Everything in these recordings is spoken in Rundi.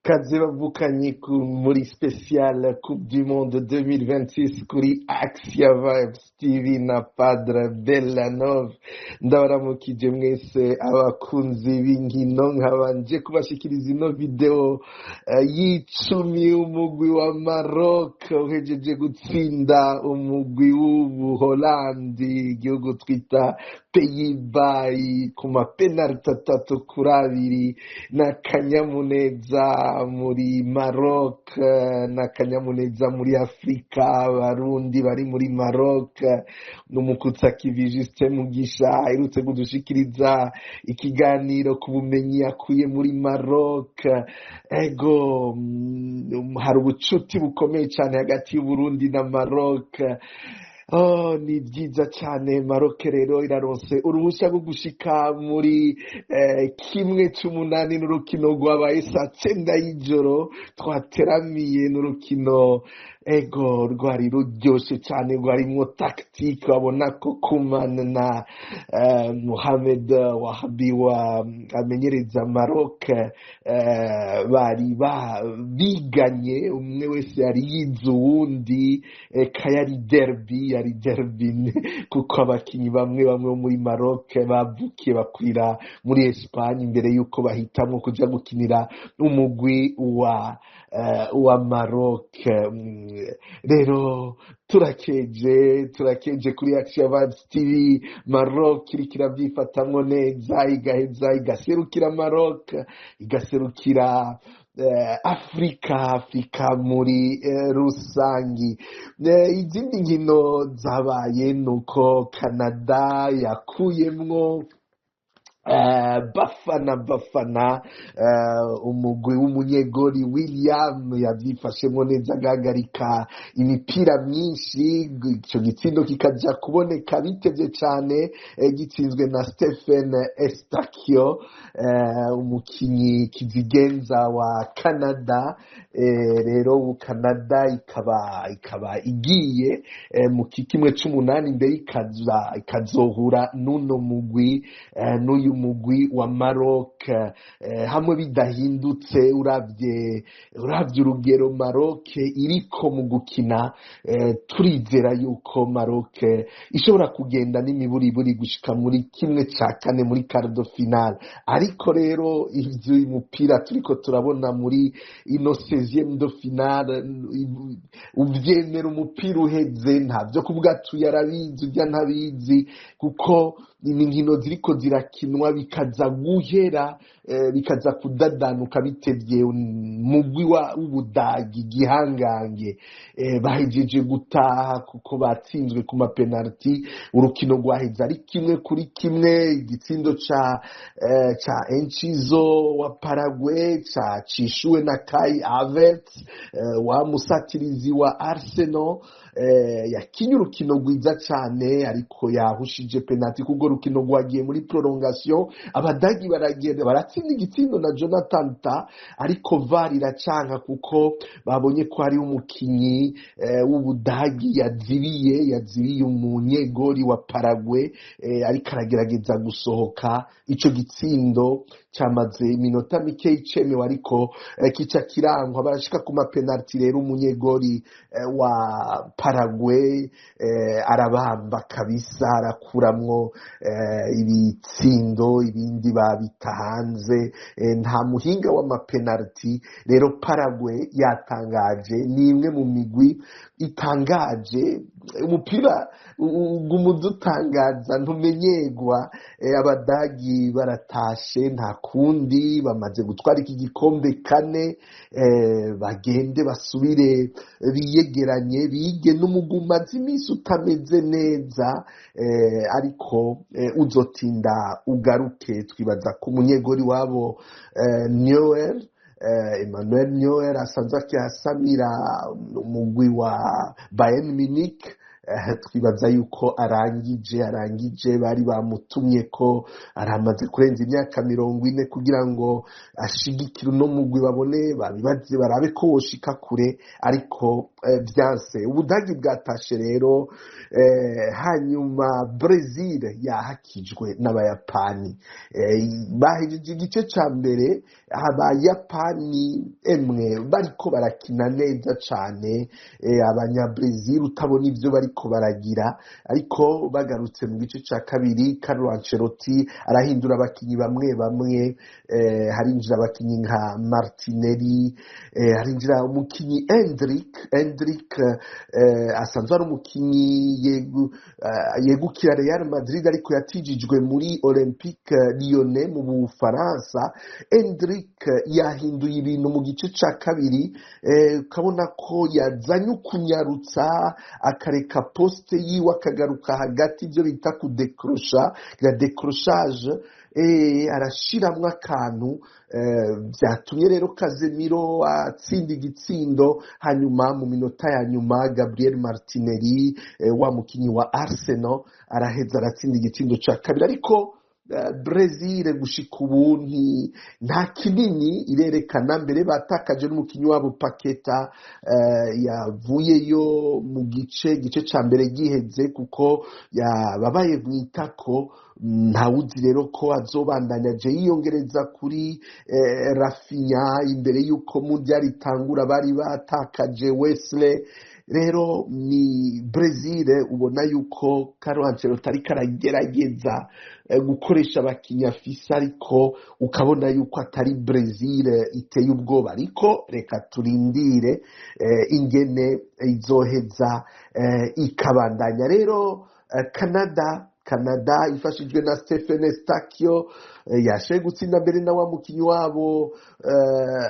Kaze bavukanye muri spécial Coupe du Monde 2026 kuri Axia Vibes TV na Padre Bellanov. Ndabaramukije mwese abakunzi b'inkino, nkabanje kubashikiriza ino video y'icumi. Umugwi wa Maroc uhejeje gutsinda umugwi w'Ubuholandi, igihugu twita Pays-Bas, ku mapenaliti 3-2. N'akanyamuneza muri Maroc, n'akanyamuneza muri Afrika. Abarundi bari muri Maroc n'umukutsa kivi Justin Mugisha aherutse kudushikiriza ikiganiro ku bumenyi yakuye muri Maroc. Ego, hari ubucuti bukomeye cyane hagati y'Uburundi na Maroc. Oh, ni byiza cyane. Maroc rero iraronse uruhushya rwo gushika muri 1/8, n'urukino rwabaye saa 9 y'ijoro twateramiye. N'urukino, ego, rwari ruryoshe cyane, rwarimwo tactique. Babona ko Koeman na Mohamed Wahabi wa amenyereza Maroc bari biganye, umwe wese yari yize uwundi. Eka yari derby, yari derby, kuko abakinyi bamwe bamwe bo muri Maroc bavukiye bakurira muri Espagne imbere yuko bahitamwo kuja gukinira umugwi wa Maroc. Rero turakeje, turakeje kuri Action Vibes TV. Maroc iriko iravyifatamwo neza, igaheza igaserukira Maroc, igaserukira Afrika, Afrika muri rusangi. Izindi nkino zabaye nuko Canada yakuyemwo Bafana Bafana, umugwi w'umunyegori William yavyifashemwo neza, agahagarika imipira myinshi. Ico gitsindo kikaja kuboneka bitevye cane, gitsinzwe na Stephen Eustáquio, umukinyi kizigenza wa Canada. Rero ubu Canada ikaba igiye mu 1/8, imbere ikaza ikazohura n'uno mugwi, n'uyu mugwi wa Maroc, hamwe bidahindutse. Uravye urugero Maroc iriko mu gukina, turizera yuko Maroc ishobora kugenda n'imiburiburi gushika muri 1/4, muri quart de finale. Ariko rero ivyo uyu mupira turiko turabona muri ino 16e de finale, uvyemera umupira uheze, ntavyo kuvuga tuyarabizi urya ntabizi, kuko ni inkino ziriko zirakinwa bikaza guhera, bikaza kudadanuka bitevye. Mugwi w'Ubudagi gihangange, bahejeje gutaha kuko batsinzwe ku mapenaliti. Urukino rwaheze ari 1-1. Igitsindo ca Enciso wa Paraguay ca cishuwe na Kai Havertz, wa musatirizi wa Arsenal, yakinye urukino rwiza cane, ariko yahushije penalty kuko urukino rwagiye muri prolongation. Abadagi baragenda baratsinda igitsindo na Jonathan Ta, ariko VAR iracanka kuko babonye ko hari umukinyi w'Ubudagi yazibiye umunyegori wa Paraguay, ariko aragerageza gusohoka. Ico gitsindo cyamaze iminota mike icemewe, ariko kica kirangwa. Barashika ku mapenalty rero, umunyegori wa Paraguay arabamba kabisa, arakuramwo ibitsindo, ibindi babita hanze. Nta muhinga w'amapenalty. Rero Paraguay yatangaje, ni imwe mu migwi itangaje. Umupira uguma udutangaza, ntumenyegwa. Abadagi baratashe, nta kundi, bamaze gutwara iki gikombe kane. Bagende basubire biyegeranye, bige n'umugwi umaze iminsi utameze neza, ariko uzotinda ugaruke. Twibaza ko umunyegori wabo Neuer, Emmanuel Neuer, asanzwe akihasamira umugwi wa Bayern Munich. Twibaza yuko arangije bari bamutumye ko aramaze kurenza imyaka 40 kugira ngo ashigikire uno mugwi, babone babibaze barabe ko woshika kure, ariko vyanse. Ubudagi bwatashe rero. Hanyuma Brazil yahakijwe n'Abayapani. Bahejeje igice ca mbere Abayapani emwe bariko barakina neza cane, Abanyabrezil utabona ivyo bariko baragira, ariko bagarutse mu gice ca kabiri Carlo Ancelotti arahindura abakinyi bamwe bamwe, harinjira abakinyi nka Martinelli, harinjira umukinyi Endrick. Endrick asanzwe ari umukinyi yegukira Real Madrid, ariko yatijijwe muri Olympique Lyonnais mu Bufaransa. Endrick yahinduye ibintu mu gice ca kabiri, ukabona ko yazanye ukunyarutsa, akareka poste yiwe akagaruka hagati, ibyo bita kudekrosha, la décrochage, arashiramwo akantu byatumye rero Casemiro atsinda igitsindo. Hanyuma mu minota ya nyuma Gabriel Martinelli, wa mukinyi wa Arsenal, araheza aratsinda igitsindo ca kabiri. Ariko Brazil gushika ubu nta kinini irerekana. Mbere batakaje n'umukinyi wabo Paqueta, yavuyeyo mu gice ca mbere giheze kuko yababaye mwitako. Ntawuzi rero ko azobandanya aje yiyongereza kuri Raphinha imbere y'uko mondial itangura. Bari batakaje Wesley. Rero ni Brazil ubona yuko Carlo Ancelotti ariko aragerageza gukoresha abakinyi afise, ariko ukabona yuko atari Brazil iteye ubwoba. Ariko reka turindire ingene izoheza ikabandanya. Rero Canada ifashijwe na Stephen Eustáquio yashoboye gutsinda mbere na wa mukinyi wabo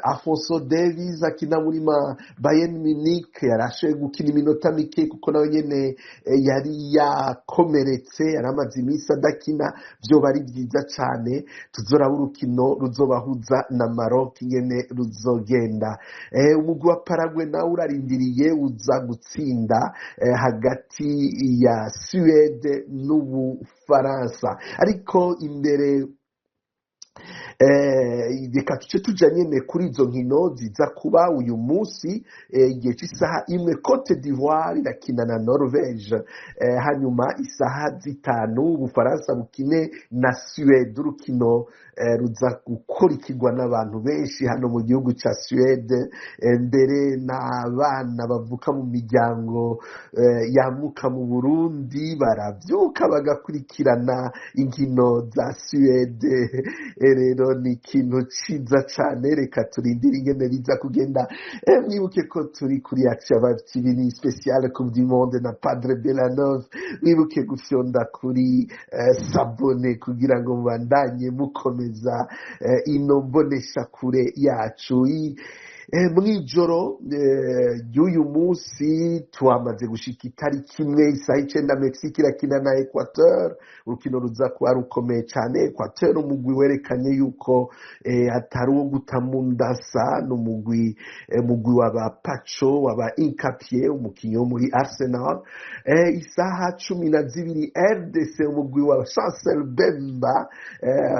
Alphonso Davies akina muri ma Bayern Munich. Yarashoboye gukina iminota mike kuko nawe nyene yari yakomeretse, yari amaze iminsi adakina. Vyoba ari vyiza cane, tuzoraba urukino ruzobahuza na Maroc ingene ruzogenda. Umugwi wa Paraguay nawe urarindiriye uza gutsinda hagati ya Suède n'Ubufaransa. Ariko imbere reka tuce tuja nyene kuri izo nkino ziza kuba uyu munsi, igihe c'isaha 1 Cote d'Ivoire irakina na Norvège, hanyuma isaha 5 Ubufaransa bukine na Suède, urukino ruza gukurikirwa n'abantu benshi hano mu gihugu ca Suède, mbere n'abana bavuka mu miryango yamuka mu Burundi baravyuka bagakurikirana inkino za Suède. Rero ni ikintu ciza cane, reka turindire ingene biza kugenda. Mwibuke ko turi kuri Action Vibe TV, ni spécial Coupe du Monde na Padre Belanov. Mwibuke gufyonda kuri s'abonner kugira ngo mubandanye mukomeza ino mbonesha kure yacu. Mw'ijoro ry'uyu munsi twamaze gushika itariki 1, isaha 9 Mexique irakina na Equateur, urukino ruza kuba rukomeye cane. Equateur umugwi werekanye yuko atari uwo guta mu ndasa, ni umugwi mugwi waba Pacho, waba Hincapié, umukinyi wo muri Arsenal. Isaha 12 RDC, umugwi wa Chancel Bemba,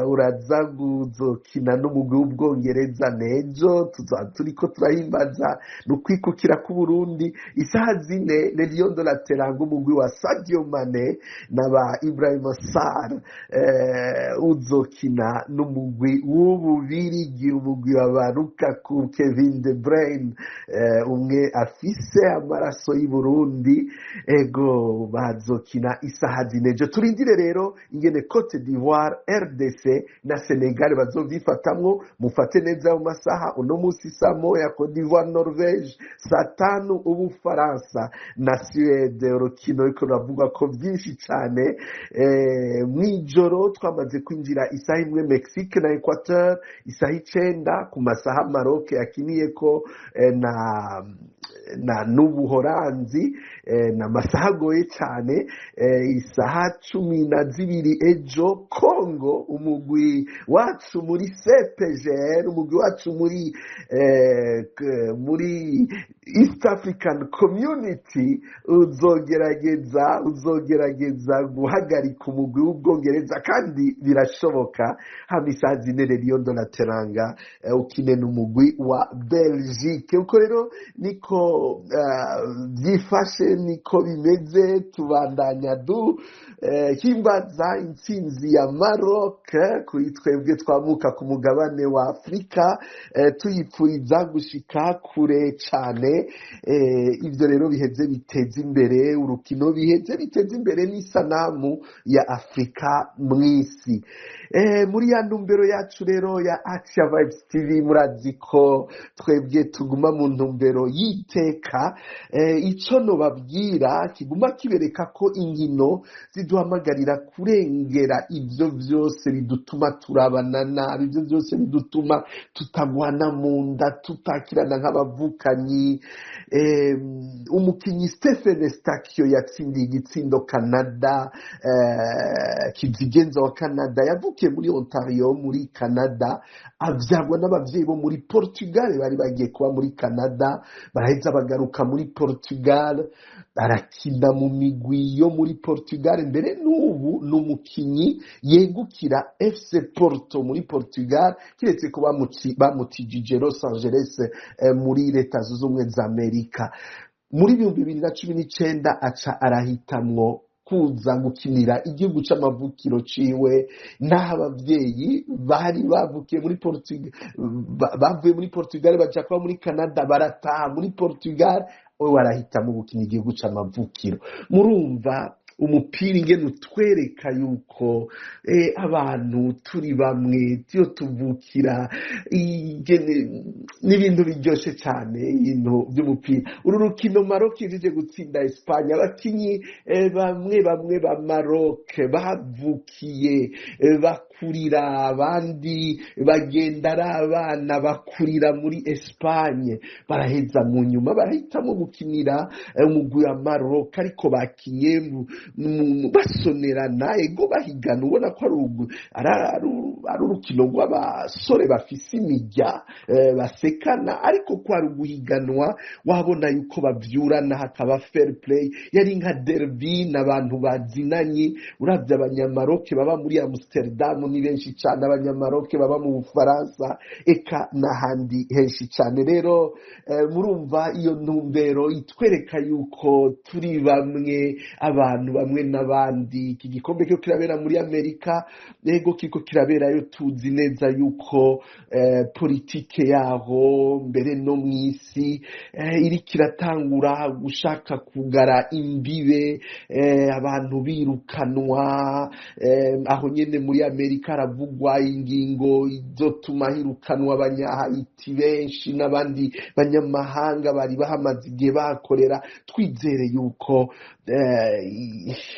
uraza kuzokina n'umugwi w'Ubwongereza. Nejo tuzaba turiko turahimbaza ni ukwikukira k'Uburundi. Isaha 4 Les Lions de la Teranga, umugwi wa Sadio Mane n'aba Ibrahima Sarr, uzokina n'umugwi w'Ububirigi, umugwi wa ba Lukaku, Kevin De Bruyne, umwe afise amaraso y'i Burundi. Ego, bazokina isaha 4 ejo. Turindire rero ingene Cote d'Ivoire, RDC na Senegal bazovyifatamwo. Mufate neza ayo masaha: uno munsi saa 1 Cote d'Ivoire Norvège, saa 5 Ubufaransa na Suède, urukino ruriko ruravuga ko vyinshi cane. Mw'ijoro twamaze kwinjira isaha 1 Mexique na Equateur, isaha 9 ku masaha Maroc yakiniyeko na na n'Ubuhoranzi. Ni amasaha agoye cyane. Isaha 12 ejo, Congo, umugwi wacu muri CEPGL, umugwi wacu muri East African Community, uzogerageza guhagarika umugwi w'Ubwongereza, kandi birashoboka. Hama isaha 4, Lion de la Teranga ukine n'umugwi wa Belgique. Uko rero niko byifashe, niko bimeze. Tubandanya du himbaza intsinzi ya Maroc kuri twebwe twamuka ku mugabane wa Afurika, tuyipfuriza gushika kure cane. Ibyo rero biheze biteza imbere urukino, biheze biteza imbere n'isanamu ya Afurika mw'isi. Muri ya ntumbero yacu rero ya Action Vibes TV, murazi ko twebwe tuguma mu ntumbero y'iteka. Ico nobabwira kiguma kibereka ko inkino ziduhamagarira kurengera ibyo byose bidutuma turabana nabi, ibyo byose bidutuma tutagwana mu nda, tutakirana nk'abavukanyi. Umukinyi Stephen Eustáquio yatsindiye igitsindo Canada, kizigenza wa Canada, yavukiye muri Ontario muri Canada, avyarwa n'abavyeyi bo muri Portugal bari bagiye kuba muri Canada, baraheza bagaruka muri Portugal, arakina mu migwi yo muri Portugal. Mbere n'ubu ni umukinyi yegukira FC Porto muri Portugal, kiretse ko bamutijije Los Angeles muri Leta Zunze Ubumwe za Amerika. Muri 2019 aca arahitamwo kuza gukinira igihugu c'amavukiro ciwe, n'aho abavyeyi bari bavukiye muri Portugal, bavuye muri Portugal baja kuba muri Canada, barataha muri Portugal, we warahitamo gukina igihugu c'amavukiro. Murumva umupira ingene utwereka yuko abantu turi bamwe, iyo tuvukira ingene n'ibintu biryoshe cyane, ibintu by'umupira. Uru rukino Maroc ije gutsinda Espagne, abakinyi bamwe bamwe ba Maroc bavukiye, bakurira, abandi bagenda ari abana bakurira muri Espagne, baraheza mu nyuma barahitamo gukinira umugwi wa Maroc, ariko bakinye basonerana, ego bahigana, ubona ko ari urukino rw'abasore bafise imijya, basekana, ariko ko ari uguhiganwa, wabona yuko bavyurana, hakaba fair play. Yari nka derby n'abantu bazinanye. Uravye Abanyamaroke baba muri Amsterdam ni benshi cane, Abanyamaroke baba mu Bufaransa, eka n'ahandi henshi cane. Rero murumva iyo ntumbero itwereka yuko turi bamwe, abantu bamwe n'abandi. Iki gikombe cyo kirabera muri Amerika, yego kiko kiraberayo, tuzi neza yuko politike yaho mbere no mw'isi iriko iratangura gushaka kugara imbibe, abantu birukanwa. Aho nyene muri Amerika haravugwa ingingo izotuma hirukanwa Abanyahayiti benshi n'abandi banyamahanga bari bahamaze igihe bahakorera. Twizere yuko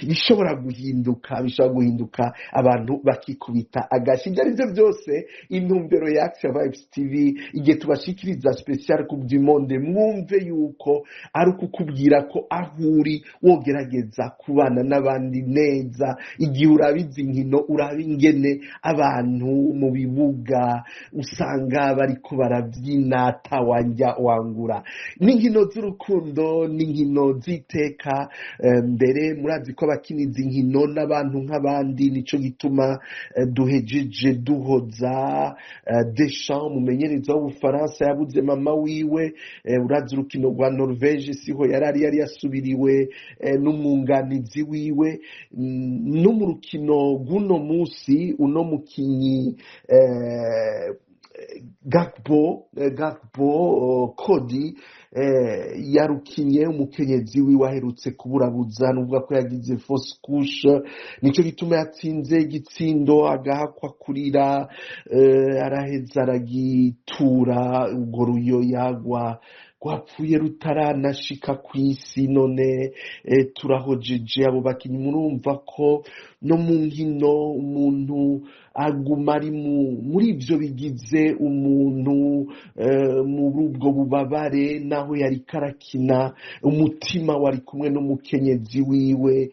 bishobora guhinduka, bishobora guhinduka, abantu bakikubita agashi. Ibyo ari byo byose, intumbero ya Action Vibes TV igihe tubashikiriza special Coupe du Monde, mwumve yuko ari ukukubwira ko aho uri wogerageza kubana n'abandi neza. Igihe uraba izi nkino, uraba ingene abantu mu bibuga usanga bariko barabyina atawanja wangura. N'inkino z'urukundo, n'inkino z'iteka. Mbere murazi ko abakina izi nkino n'abantu nk'abandi, nico gituma duhejeje duhoza Deschamps, umumenyereza w'Ubufaransa, yabuze mama wiwe. Urazi urukino rwa Norvege siho yarari, yari yasubiriwe n'umwunganizi wiwe. No mu rukino rw'uno munsi, uno mukinyi Gakpo Cody yarukinye umukenyezi wiwe aherutse kuburabuza, nuvuga ko yagize fausse couche, nico gituma yatsinze igitsindo agahakwa kurira, araheza aragitura urwo ruyoya rwapfuye rutaranashika kw'isi. None turahojeje abo bakinyi. Murumva ko no mu nkino umuntu aguma ari muri ivyo bigize umuntu. Muri ubwo bubabare naho yari karakina, umutima wari kumwe n'umukenyezi wiwe.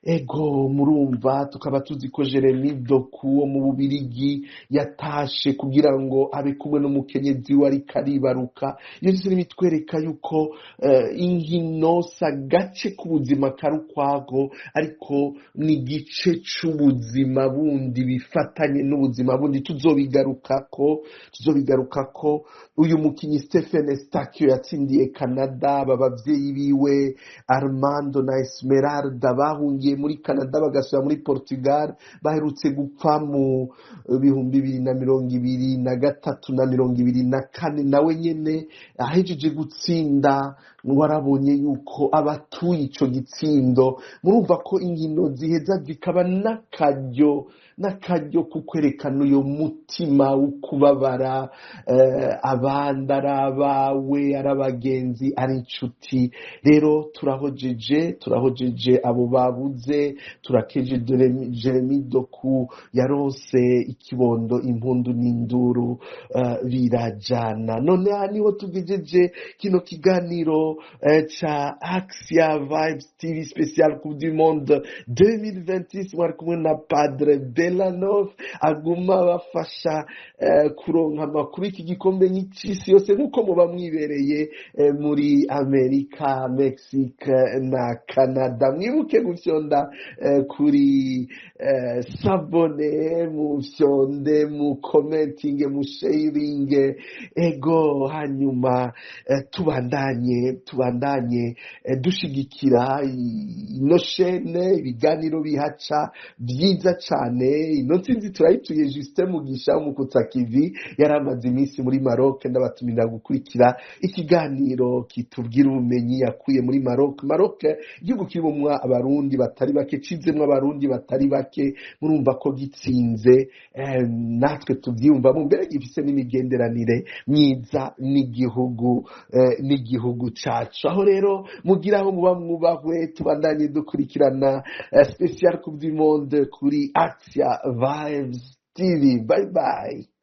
Ego, murumva, tukaba tuzi ko Jeremy Doku wo mu Bubirigi yatashe kugira ngo abe kumwe n'umukenyezi we ariko aribaruka. Iyo vyose bitwereka yuko inkino si agace k'ubuzima kari ukwako, ariko ni igice c'ubuzima bundi bifatanye n'ubuzima bundi. Tuzobigarukako. Uyu mukinyi Stephen Estakio yatsindiye Canada, aba bavyeyi biwe Armando na Esmeralda bahungiye muri Canada bagasubira muri Portugal, baherutse gupfa mu 2023 na 24. Nawe nyene ahejeje gutsinda, warabonye yuko abatuye ico gitsindo. Murumva ko inkino ziheza zikaba n'akaryo kukwerekana uyo mutima wo kubabara, abandi ari abawe, ari abagenzi, ari inshuti. Rero turahojeje abo babuze, turakeje Jeremy Doku yaronse ikibondo. Impundu n'induru birajana. None aha niho tugejeje kino kiganiro ca Axia Vibes TV special Coupe du Monde 2026. Mwari kumwe na Padre Belanov, aguma bafasha kuronka amakuru y'iki gikombe c'isi yose nk'uko muba mwibereye muri Amerika, Mexique na Canada. Mwibuke gufyonda kuri s'abonner, mufyonde, mu commenting, mu sharing. Ego, hanyuma tubandanye dushigikira ino shene, ibiganiro bihaca byiza cane. Ino ntsinzi turayituye Justin Mugisha Umukutsakivi, yari amaze iminsi muri Maroc. Ndabatumira gukurikira ikiganiro kitubwira ubumenyi yakuye muri Maroc. Maroc, igihugu kirimwo Abarundi batari bake, cizemwo Abarundi batari bake. Murumva ko gitsinze, natwe tuvyiyumvamo, mbere gifise n'imigenderanire myiza n'igihugu cacu. Aho rero mugira aho muba mwubahwe. Tubandanye dukurikirana special Coupe du Monde kuri Axia Vibes TV. Bye bye.